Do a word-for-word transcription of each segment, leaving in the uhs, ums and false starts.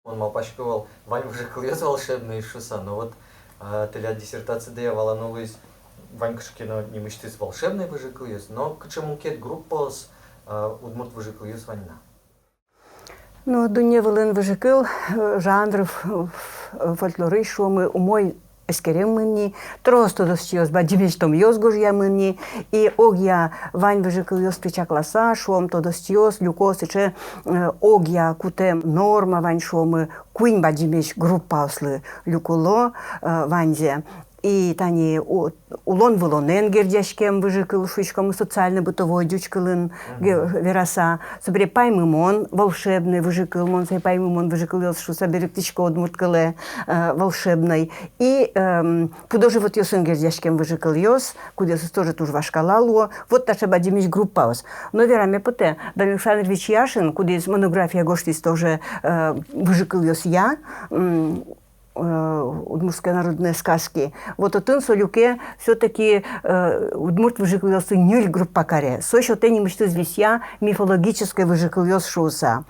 Мон малпасько вал, вань выжыкылъёс волшебной шуыса, но вот, а, тӥляд диссертациядыя валано луиз, вань кыӵе ке но нимысьтыз волшебной выжыкылъёс, но кыӵе мукет группаос, а, удмурт выжыкылъёс вань на? Ну, дунне вылын выжыкыл, э, жанр, ф-, ф-, фольклорысь шуомы, умой эскеремын ни, трос тодосчиос бадӟымесь томъёс гожъямын ни, и огъя вань выжыкылъёсты чакласа, шуом, тодосчиос люко сыӵе, э, огъя кутэм норма вань, шуомы, куинь бадӟымесь группаослы люкыло, э, ваньзэ. И тани у-, улон-вылонэн герӟаськем выжыкыл шуиськом социально-бытовой ӟуч кылын ге-, вераса. Собере паймымон, волшебной выжыкыл, мон сое паймымон выжыкылъёс шуыса берыктӥсько удмурт кылэ, э, волшебной. И, эм, пудо-животъёсын герӟаськем выжыкылъёс, кудъёсыз тоже туж вашкала луо. Вот таӵе бадӟымесь группаос. Но вераме потэ, Данил Александрович Яшин, кудӥз монография гожтӥз тоже, э, выжыкылъёсъя, м, э, «Удмуртские народные сказки». Вот отын со люке всё-таки, э, удмурт выжыкылъёсты ньыль группа каре. Со сётэ нимысьтыз висъя мифологической выжыкылъёс шуыса.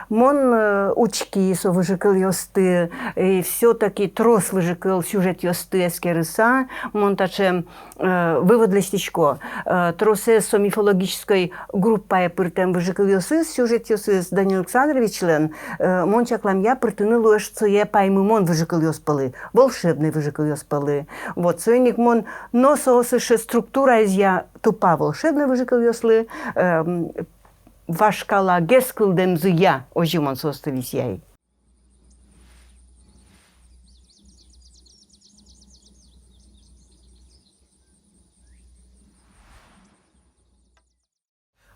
Мон, э, учки со выжыкылъёсты, и всё-таки трос выжыкыл сюжетъёсты эскерыса, мон таӵе, э, вывод лэсьтӥсько. Э, тросэз со мифологической группае пыртэм выжыкылъёсыз, сюжетъёсыз Данил Александровичлэн, э, мон чакламъя, пыртыны луэ сое паймымон выжыкылъёс пӧлы, волшебной выжыкылъёс пӧлы. Вот, соин ик мон но соосыз сыӵе структураезъя тупа волшебной выжыкылъёслы, эм, вашкалагес кылдэмзыя, озьы мон соосты висъяй.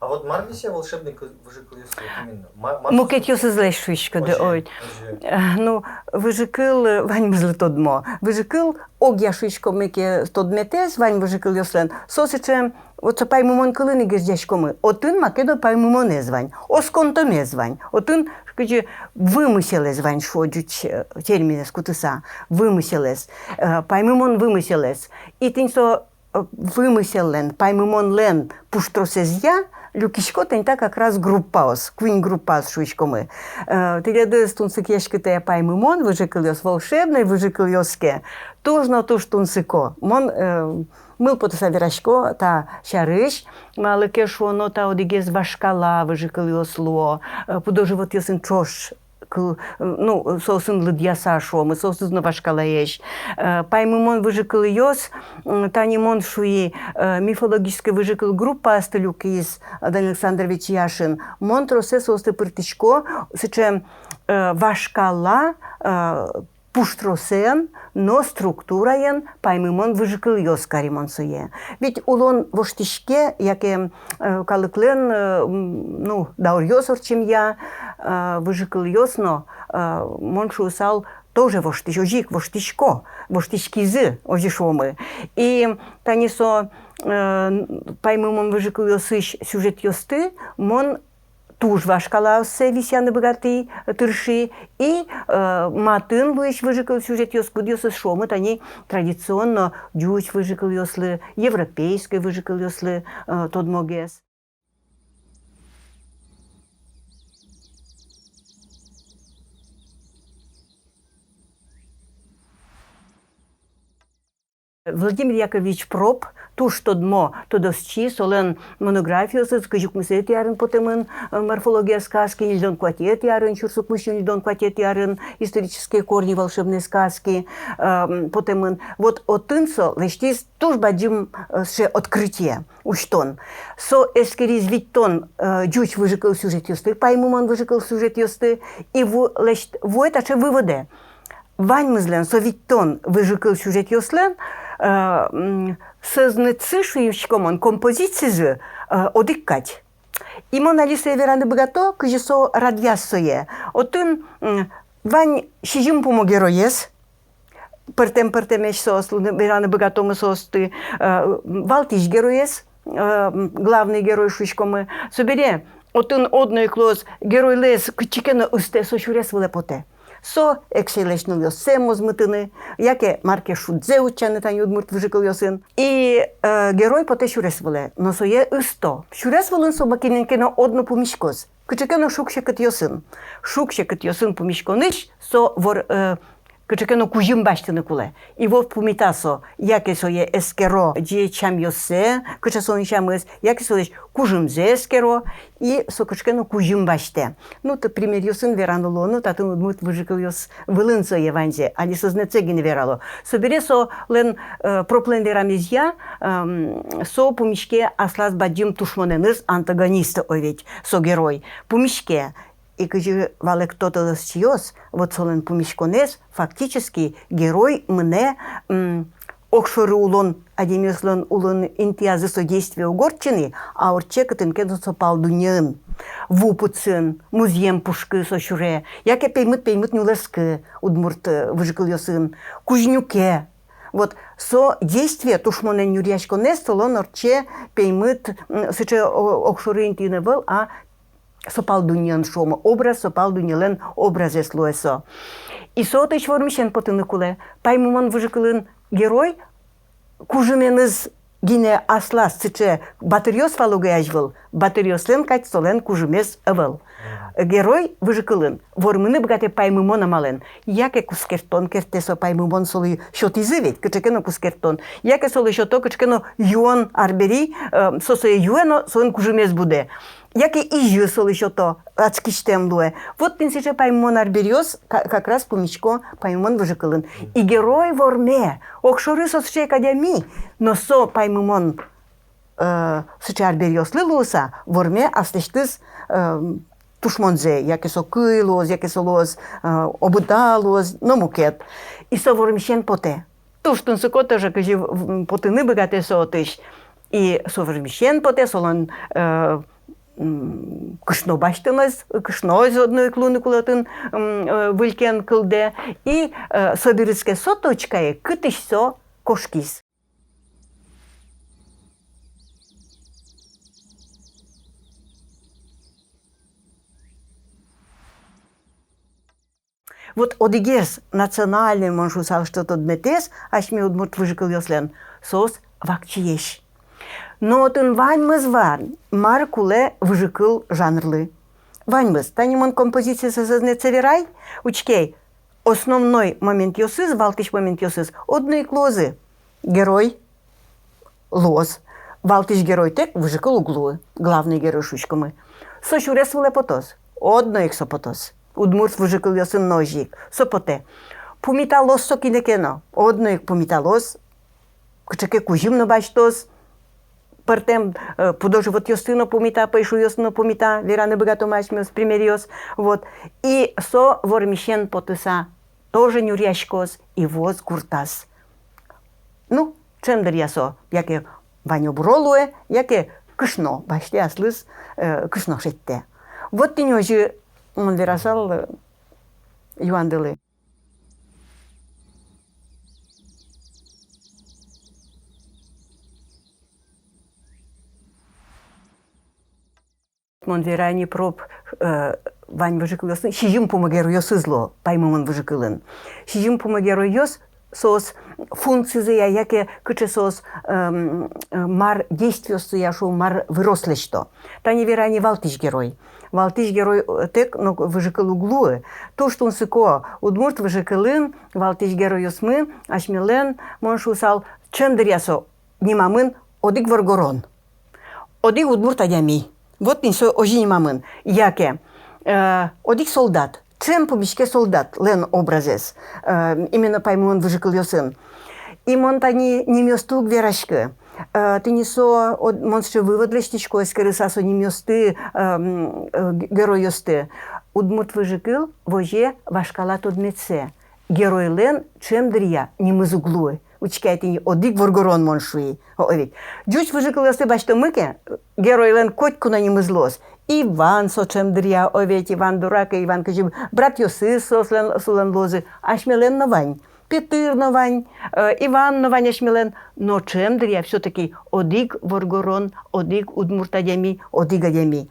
А вот мар висъя волшебной кы-, выжыкылъёс, вот именно? Ма-, мар... Мукетъёсызлэсь шуиськоды, озьы, ой. Озьы. Э, ну, выжыкыл, э, ваньмызлы тодмо. Выжыкыл огъя шуиськомы ке тодметэз вань выжыкылъёслэн, со сыӵе, вот со паймымон кылын ик герӟаськомы. Отын маке но паймымонэз вань, осконтэмез вань. Отын кызьы вымыселэз вань, шуо ӟуч, э, терминэз кутыса. Вымыселэз. Э, паймымон вымыселэз. И тӥни со э, вымыселлэн, паймымонлэн пуштросэзъя люкисько тӥни та как раз группаос, куинь группаос шуиськомы. Э, тӥледыз тунсыкъяськытэ паймымон выжыкылъёс, волшебной выжыкылъёс ке, туж но туж тунсыко. Мон, э, мылпотыса верасько та сярысь, малы ке шуоно та одӥгез вашкала выжыкылъёс луо, э, пудо-животъёсын ӵош кыл, ну, соосын лыдъяса шуомы, соосыз но вашкалаесь. Э, паймымон выжыкылъёс, м, тани мон шуи, э, мифологической выжыкыл группаосты люкиз Данил Александрович Яшин. Мон тросэз соосты пыртӥсько, сыӵе, э, вашкала, э, пуштросэн но структураен паймымон выжыкылъёс кари мон сое. Ведь улон воштӥське, яке, э, калыклэн, э, м, ну, дауръёс ортчемъя, э, выжыкылъёс но, э, мон шуысал, тоже воштӥсь, озьы ик воштӥсько, воштӥськизы, озьы шуомы. И тани со, э, паймымон выжыкылъёсысь сюжетъёсты мон туж вашкалаоссэ висъяны быгатӥ, тырши, и, э, матын луись выжыкыл сюжетъёс, кудъёсыз шуомы тани традиционно ӟуч выжыкылъёслы, европейской выжыкылъёслы, э, тодмогес. Владимир Яковлевич Проб туж тодмо тодосчи, солэн монографиосыз кызь укмысэтӥ арын потэмын, э, «Морфология сказки», ньыльдон куатетӥ арын, сюрс укмыссю ньыльдон куатетӥ арын, «Исторические корни волшебной сказки», э, м, потэмын. Вот отын со лэсьтӥз туж бадӟым, э, сыӵе открытие, усьтон. Со эскериз витьтон, э, ӟуч выжыкыл сюжетъёсты, паймымон выжыкыл сюжетъёсты, и ву-, лэсьт-, вуэ таӵе выводэ. Ваньмызлэн со витьтон выжыкыл сюжетъёслэн, э, м, сӧзнэтсы, шуисько мон, композицизы, э, одӥг кадь. И мон али сое вераны быгато, кызьы со радъяз сое. Отын, м, вань сизьым пумо героез, пӧртэм-пӧртэмесь соослы вераны быгатомы соосты, э, валтӥсь героез, э, главный герой шуиськомы. Собере отын одно ик луоз, геройлэсь кытчы ке но ыстэ, со сюрес вылэ потэ. Со эксэйлэсь нылъёссэ мозмытыны, яке мар ке шудзэ утчаны тани удмурт выжыкылъёсын. И, э, герой потэ сюрес вылэ, но сое ысто. Сюрес вылын со кинэн ке но одно пумиськоз. Кыӵе ке но шуг-секытъёсын. Шуг-секытъёсын пумиськонысь со вор-, э, кыӵе ке но кузьым басьтыны кулэ. И вот пумита со, яке сое эскеро ӟеч сямъёссэ, кыӵе солэн сямыз, яке солэсь кужымзэ эскеро, и со кыӵе ке но кузьым басьтэ. Ну, та примеръёсын вераны луоно, татын удмурт выжыкылъёс вылын сое ваньзэ, али сӧзнэтсэ гинэ верало. Собере солэн, э, Проблэн верамезъя, эм, со пумиське аслаз бадӟым тушмонэныз, антагонист, о ведь, со герой. Пумиське, и кызьы валэкто тодосчиос, вот солэн пумиськонэз, фактически, герой мынэ, м, огшоры улон, адямиослэн улон интыязы со действие уг ортчы ни, а ортче кытын ке но со пал дуннеын. Ву пыдсын, музъем пушкы со сюре, яке пеймыт-пеймыт нюлэскы удмурт, э, выжыкылъёсын, кузнюке. Вот со действие, тушмонэн нюръяськонэз солэн ортче пеймыт, м, сыӵе о-, огшоры интыын ӧвӧл, а со пал дуннеын, шуомы, образ, со пал дуннелэн образэз луэ со. И со отысь вормисен потыны кулэ. Паймымон выжыкылын герой кужыменыз гинэ аслаз сыӵе батыръёс вал ук азьвыл, батыръёслэн кадь солэн кужымез ӧвӧл. Герой выжыкылын вормыны быгатэ паймымон амалэн. Яке кускертон кертэ со, паймымон солы сётӥзы ведь, кыӵе ке но кускертон. Яке солы сёто кыӵе ке но юон арбери, э, со сое юэ но солэн кужымез будэ. Яке изьы солы сёто, адскисьтэм луэ. Вот тӥни сыӵе паймымон арбериос ка-, как раз пумисько паймымон выжыкылын. И герой ворме, огшоры со сыӵе ик адями, но со паймымон, э, сыӵе арбериослы луыса, ворме аслэсьтыз, э, тушмонзэ, яке со кый луоз, яке со луоз, э, обыда луоз, но мукет. И со вормисен потэ. Туж тунсыко тоже, кызьы в-, потыны быгатэ со отысь. И со вормисен потэ, солэн, э, м, кышно басьтэмез, кышноез одно ик луыны кулэ отын, м, э, выль кен кылдэ. И, э, собере ке со точкае, кытысь со кошкиз. Вот одӥгез национальной, мон шуысал, что тодметэз асьме удмурт выжыкылъёслэн — соос вакчиесь. Но отын ваньмыз вань, мар кулэ выжыкыл жанрлы. Ваньмыз. Тани мон композициясэ сӧзнэтсэ верай, учке ай, основной моментъёсыз, валтӥсь моментъёсыз одно ик луозы. Герой луоз. Валтӥсь геройтэк выжыкыл уг луы, главный герой шуиськомы. Со сюрес вылэ потоз, одно ик со потоз. Удмурт выжыкылъёсын но озьы ик со потэ. Пумиталоз со кинэ ке но, одно ик пумиталоз. Кыӵе ке кузьым но басьтоз. Пӧртэм, э, пудо-животъёсты но пумита, пӧйшуръёсты но пумита, вераны быгатом асьмеос примеръёс. Вот. И со вормисен потыса тоже нюръяськоз и вуоз гуртаз. Ну, ӵем дыръя со яке ваньбуро луэ, яке кышно басьтэ аслыз, э, кышно шедьтэ. Вот тӥни озьы мон верасал, э, юандылы. Мон верай ни, Проб, э, вань выжыкылъёслэн сизьым пумо геройёсыз луо паймымон выжыкылын. Сизьым пумо геройёс, соос функцизыя, яке кыӵе соос, эм, э, мар действиоссыя, шуом, мар вырос лэсьто. Тани верай ни валтӥсь герой. Валтӥсь геройтэк но выжыкыл уг луы. Туж тунсыко, удмурт выжыкылын валтӥсь геройёсмы асьмелэн, мон шуысал, Ӵем дыръя со нимамын одӥг воргорон, одӥг удмурт адями. Вот тӥни со озьы нимамын. Яке, э, одӥг солдат. Ӵем пумиське солдатлэн образэз, э, именно паймымон выжыкылъёсын. И мон тани нимъёсты уг вераськы. Э, тӥни со, од-, мон сыӵе вывод лэсьтӥсько, эскерыса со нимъёсты, э, м, э, г-, геройёсты. Удмурт выжыкыл возе вашкала тодметсэ. Геройлэн ӵем дыръя нимыз уг луы. Учке ай, тӥни одӥг воргорон мон шуи. О, о ведь. Ӟуч выжыкылъёсты басьтомы ке, геройлэн котьку но нимыз луоз. Иван со ӵем дыръя, о ведь, Иван дурак, Иван кызьы, братъёсыз соослэн, солэн луозы, асьмелэн но вань. Петыр но вань, э, Иван но вань асьмелэн, но ӵем дыръя всё-таки одӥг воргорон, одӥг удмурт адями, одӥг адями.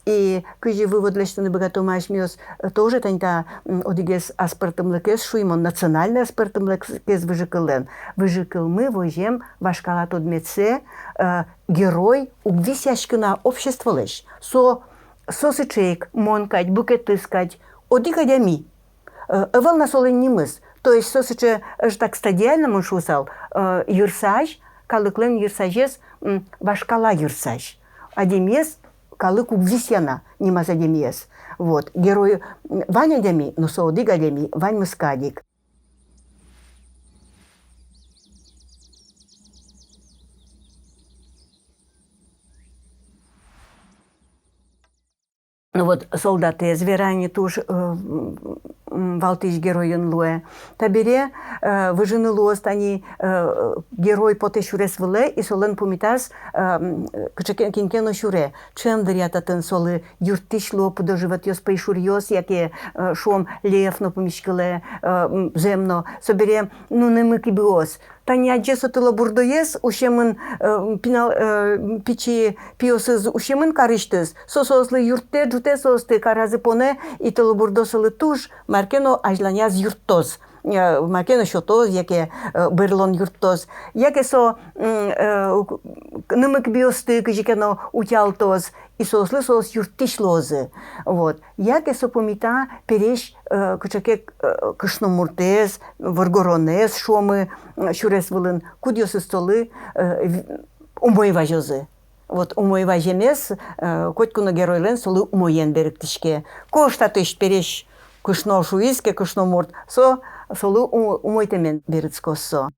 И кызьы вывод лэсьтыны быгатомы асьмеос, э, тоже тани та, м, одӥгез аспӧртэмлыкез, шуи мон, национальной аспӧртэмлыкез выжыкыллэн. Выжыкылмы возем вашкала тодметсэ, э, герой уг висъяськы на обществолэсь. Со, со сыӵе ик, мон кадь, букетыз кадь, одӥг адями. Э, ӧвӧл на солэн нимыз. То есть со сыӵе, э, так стадиально мон шуысал, э, йырсазь, калыклэн йырсазез, м, вашкала йырсазь. Адямиез калык уг висъя на, нимаз адямиез. Вот. Герой, м, вань адями, но со одӥг адями, ваньмыз кадь ик. Ну вот, солдатэз верай ни туж, э, м, валтӥсь геройын луэ. Табере, э, выжыны луоз тани, э, герой потэ сюрес вылэ, и солэн пумитаз, э, м, кыӵе ке, кин ке но сюре. Ӵем дыръя татын солы юрттӥсь луо пудо-животъёс, пӧйшуръёс, яке, э, шуом, лев но пумиськылэ, э, м, зэм но. Собере нуны мыкибиос. Тани адӟе со тылобурдоез, усемын, э, пинал, э, пичи пиосыз усемын карысьтыз, со соослы юрттэ, ӝутэ соосты, каразы понэ, и тылобурдо солы туж, мар ке но азьланяз юрттоз, э, мар ке но сётоз, яке, э, берлон юрттоз, яке со, м, э, к-, нымык биосты кызьы ке но утялтоз, и соослы соос юрттӥсь луозы. Вот. Яке со пумита пересь, э, кыӵе ке, э, кышномуртэз, воргоронэз, шуомы, э, сюрес вылын, кудъёсыз солы, э, в-, умой вазёзы. Вот умой ваземез, э, котьку но геройлэн солы умоен берыктӥське. Кыӵе татысь пересь кышно шуиз ке, кышномурт, со солы у-, умойтэмен берытскоз со.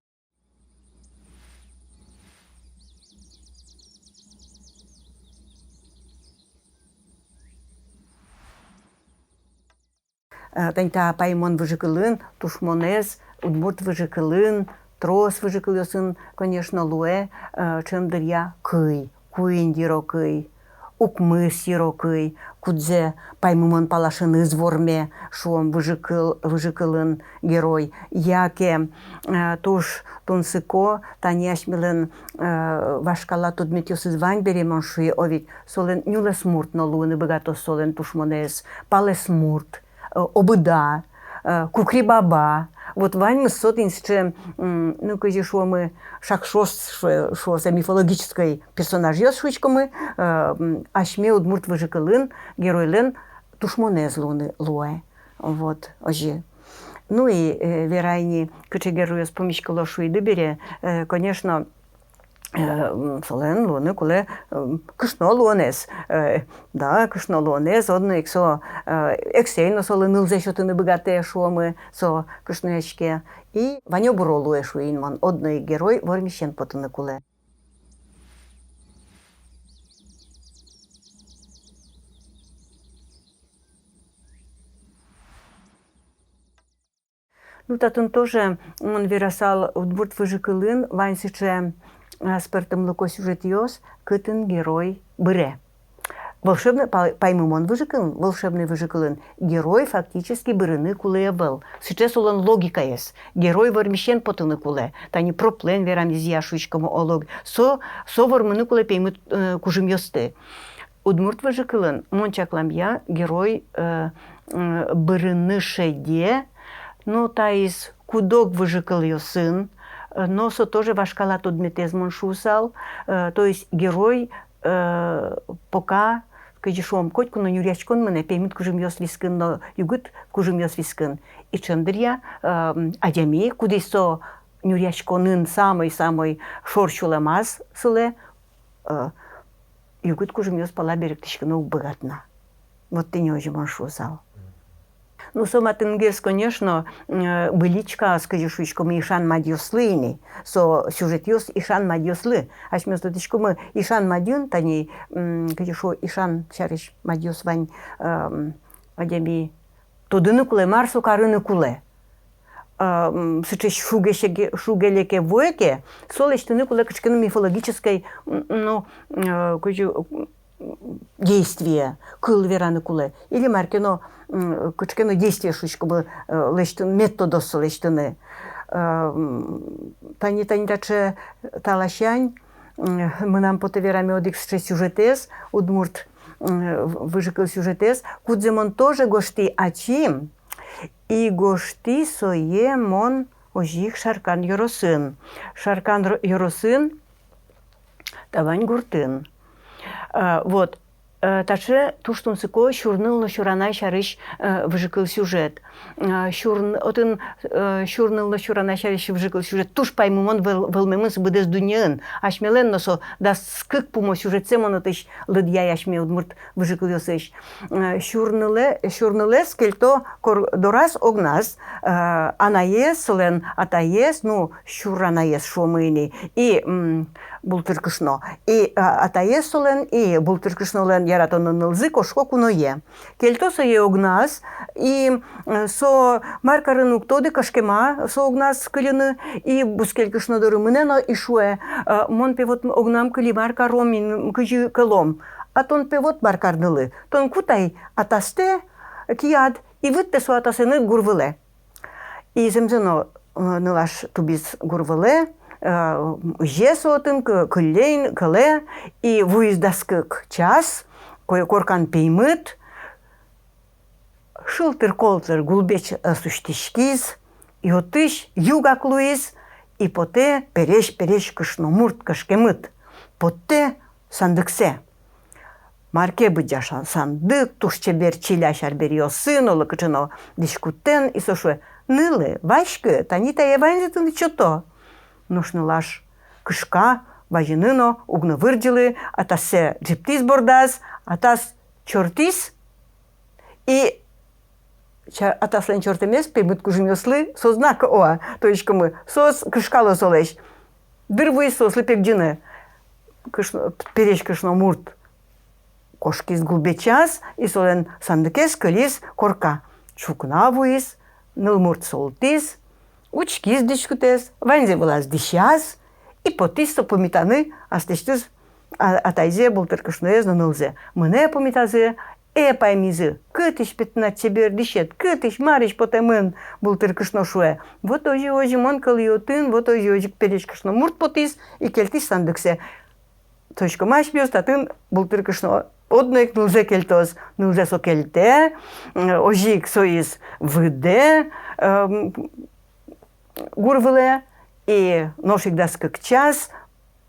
Э, тани та паймымон выжыкылын тушмонэз, удмурт выжыкылын, трос выжыкылъёсын, конечно, луэ, э, ӵем дыръя кый, куинь йырокый, укмыс йырокый, кудзэ паймымон палашеныз ворме, шуом, выжыкыл, выжыкылын герой. Яке, э, туж тунсыко, тани асьмелэн, э, вашкала тодметъёсыз вань бере, мон шуи, о ведь, солэн нюлэсмурт но луыны быгатоз солэн тушмонэз, палэсмурт, э, обыда, э, кукрибаба. Вот ваньмыз со тӥни сыӵе, м, ну, кызьы шуомы, шакшос, шуо-, шуо со, мифологической персонажъёс шуиськомы, э, м, асьме удмурт выжыкылын геройлэн тушмонэз луыны луэ. Вот, озьы. Ну и, э, верай ни, кыӵе геройёс пумиськыло шуиды бере, э, конечно, э, м, солэн луыны кулэ, м, кышно луонэз, э, да, кышно луонэз, одно ик со, э, эксэй но солы нылзэ сётыны быгатэ, шуомы, со кышнояське. И ваньё-буро луэ, шуи ни мон, одно ик герой вормисен потыны кулэ. Ну, татын тоже, мон верасал, удмурт выжыкылын вань сыӵе, а, аспӧртэмлыко сюжетъёс, кытын герой быре. Волшебной па-, паймымон выжыкылын, волшебной выжыкылын герой фактически бырыны кулэ ӧвӧл. Сыӵе солэн логикаез. Герой вормисен потыны кулэ. Тани Проплэн верамезъя шуиськомы, оло, со, со вормыны кулэ пеймыт, э, кужымъёсты. Удмурт выжыкылын, мон чакламъя, герой, э, э, бырыны шеде, но таиз куд-ог выжыкылъёсын, э, но со тоже вашкала тодметэз, мон шуысал, э, то есть герой, э, пока, кызьы шуом, котьку но нюръяськон мынэ пеймыт кужымъёс вискын но югыт кужымъёс вискын. И ӵем дыръя, э, адями, кудӥз со нюръяськонын самой-самой шор сюлэмаз сылэ, э, югыт кужымъёс пала берыктӥськыны уг быгаты на. Вот тӥни озьы мон шуысал. Ну, со матынгес, конечно, э, быличкаос, кызьы шуиськомы, ишан мадьёслы ини. Со сюжетъёс ишан мадьёслы. Асьмеос тодӥськомы, ишан мадьын, тани, м, кызьы шуо, ишан сярысь мадьёс вань, эм, адями тодыны кулэ, мар со карыны кулэ. Эм, сыӵе шуге-, шуге-леке вуэ ке, со лэсьтыны кулэ кыӵе ке но мифологической, м, ну, э, кызьы, действие, кыл вераны кулэ. Или мар ке но, м, кыӵе ке но действие шуиськомы, э, лэсьтыны, методъёс лэсьтыны. Э, м, тани, тани таӵе таласянь, м, мынам потэ вераме одӥг сыӵе сюжетэз, удмурт, м, выжыкыл сюжетэз, кудзэ мон тоже гожтӥ ачим, и гожтӥ сое мон озьы ик Шаркан ёросын. Шаркан ро-, ёросын, Тавань гуртын. Э, вот. Э, таӵе туж тунсыко сюрнылло сюранай сярысь, э, выжыкыл сюжет. Э, сюрн-, отын, э, сюрнылло сюранай сярысь выжыкыл сюжет туж паймымон вӧл-, вӧлмемын со быдэс дуннеын. Асьмелэн но со дас кык пумо сюжетсэ мон отысь лыдъяй асьме удмурт выжыкылъёсысь. Э, сюрнылэ-, сюрнылэз кельто кор-, дораз огназ, э, анаез, солэн атаез, ну, сюр анаез шуомы ини, и, м, бултыр кышно. И, а, атаез солэн, и бултыр кышнолэн яратоно нылзы кошко куное. Кельто сое огназ, и, э, со мар карыны уг тоды, кышкема со огназ кыльыны, и бускель кышно доры мынэ но и шуэ: «Э, мон пе вот огнам кыли, мар каром ин, кызьы кӧлом?» «А тон пе вот мар кар, нылы, тон кут ай атастэ кияд и выт пе со атасэныд гур вылэ». И зэмзэ но, э, нылаш тубиз гур вылэ, э, изе со отын, кы-, кылле ини, кӧлэ, и вуиз дас кык час, ко-, коркан пеймыт, шултыр-колтыр гулбеч ӧс усьтӥськиз, и отысь югак луиз, и потэ пересь-пересь кышномурт кышкемыт. Потэ сандыксэ. Мар ке быдӟа ша-, сандык, туж чебер чилясь арбериосын, оло кыӵе но дӥськутэн, и со шуэ: «Нылы, васькы, тани тае ваньзэ тыныд сёто». Нош нылаш кышка, вазьыны но уг но вырӟылы, атассэ ӝиптӥз бордаз, атас чортӥз, и ча-, атаслэн чортэмез пеймыт кужымъёслы со знак, о, тодӥськомы, соос кышкало солэсь. Дыр вуиз соослы пегӟыны. Кышно-, пересь кышномурт кошкиз гулбечаз, и солэн сандыкез кылиз корка. Ӵукна вуиз, нылмурт султӥз, учкиз дӥськутэз, ваньзэ вылаз дӥсяз, и потӥз со пумитаны аслэсьтыз а-, атайзэ, бултыр кышноез но нылзэ. Мынэ пумитазы, э, паймизы: «Кытысь пе тынад чебер дӥсед, кытысь, марысь потэмын?» Бултыр кышно шуэ: «Вот озьы-озьы мон кӧлӥ отын, вот озьы-озьы». Пересь кышномурт потӥз и кельтӥз сандыксэ. Тодӥськомы асьмеос, татын бултыр кышно одно ик нылзэ кельтоз. Нылзэ со кельтэ, м, озьы ик соиз выдэ, эм, гур вылэ, и нош ик дас кык час,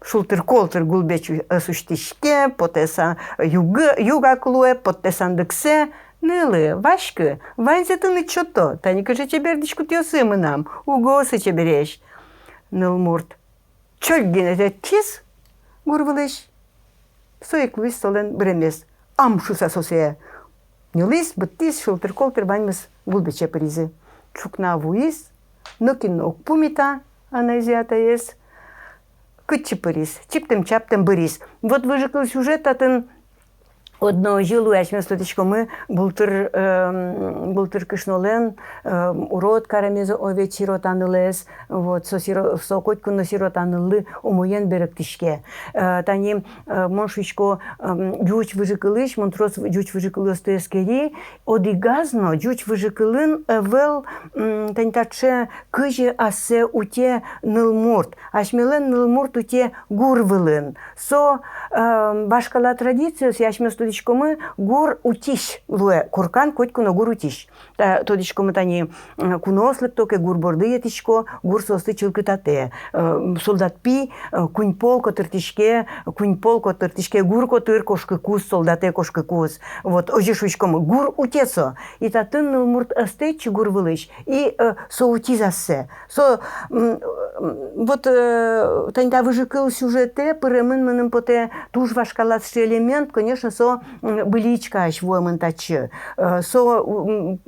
шултыр-колтыр гулбеч ӧс усьтӥське, потэ са-, юг-, югак луэ, потэ сандыксэ. «Нылы, васькы, ваньзэ тыныд сёто, тани кыӵе чебер дӥськутъёсы мынам, угосы чебересь». Нылмурт чоль гинэ тэтчиз гур вылысь. Со ик луиз солэн быремез. «Ам!» шуса со сое ньылӥз, быдтӥз, шултыр-колтыр ваньмыз гулбече пыризы. Ӵукна вуиз, нокин но уг пумита анайзэ, атаез. Кытчы пыриз, чиптэм-чаптэм быриз. Вот выжыкыл сюжет татын одно озьы луэ, асьмеос тодӥськомы, бултыр, эм, бултыр кышнолэн, эм, урод каремез, о, ведь сирота нылэз, вот, со сиро-, со котьку но сирота ныллы умоен берыктӥське. Э, тани, э, мон шуисько, эм, ӟуч выжыкылысь, мон трос ӟуч выжыкылъёсты эскери, одӥгаз но ӟуч выжыкылын ӧвӧл, м, тани таӵе, кызьы ассэ уте нылмурт. Асьмелэн нылмурт уте гур вылын. Со, эм, вашкала традициос, асьмеос Тодӥськомы, гур утись луэ, коркан котьку но гур утись. Та, тодӥськомы, тани, м, куноос лыкто ке, гур борды йӧтӥсько, гур соосты чылкытатэ. Э, солдат пи, э, куинь пол котыртӥське, куинь пол котыртӥське гур котыр кошкыкуз, солдатэ кошкыкуз. Вот, озьы шуиськомы, гур уте со. И татын нылмурт ӧз тэтчы гур вылысь, и, э, со утиз ассэ. Со, м, м, вот, э, тани та выжыкыл сюжетэ пыремын, мыным потэ, туж вашкала сыӵе элемент, конечно, со, м, «Быличкаысь» вуэмын татчы. Э, со, м,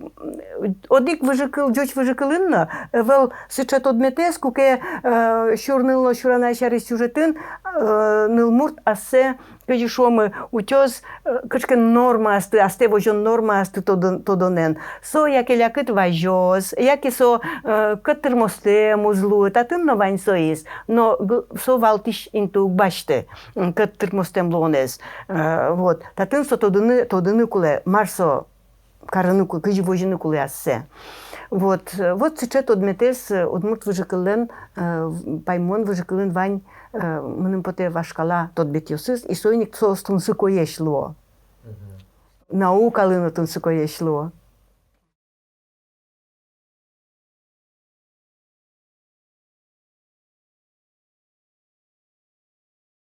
одӥг выжыкыл, ӟуч выжыкылын но ӧвӧл сыӵе тодметэз, куке, э, сюрныл но сюрана сярысь сюжетын, э, нылмурт ассэ, кызьы шуомы, утёз, э, кыӵе ке нормаосты, астэ возён нормаосты тодон-, тодонэн. Со яке лякыт вазёз, яке со, э, кӧт тырмостэм уз луы, татын но вань соиз, но г-, со валтӥсь инты уг басьты, м, кӧт тырмостэм луонэз. Э, вот, татын со тодыны, тодыны кулэ, мар со карыны ку-, кызьы возьыны кулэ ассэ. Вот, э, вот сыӵе тодметэз, э, удмурт выжыкыллэн, э, в-, паймон выжыкылын вань, э, мыным потэ, вашкала тодметъёсыз, и соин ик соос тунсыкоесь луо. Наукалы но тунсыкоесь луо.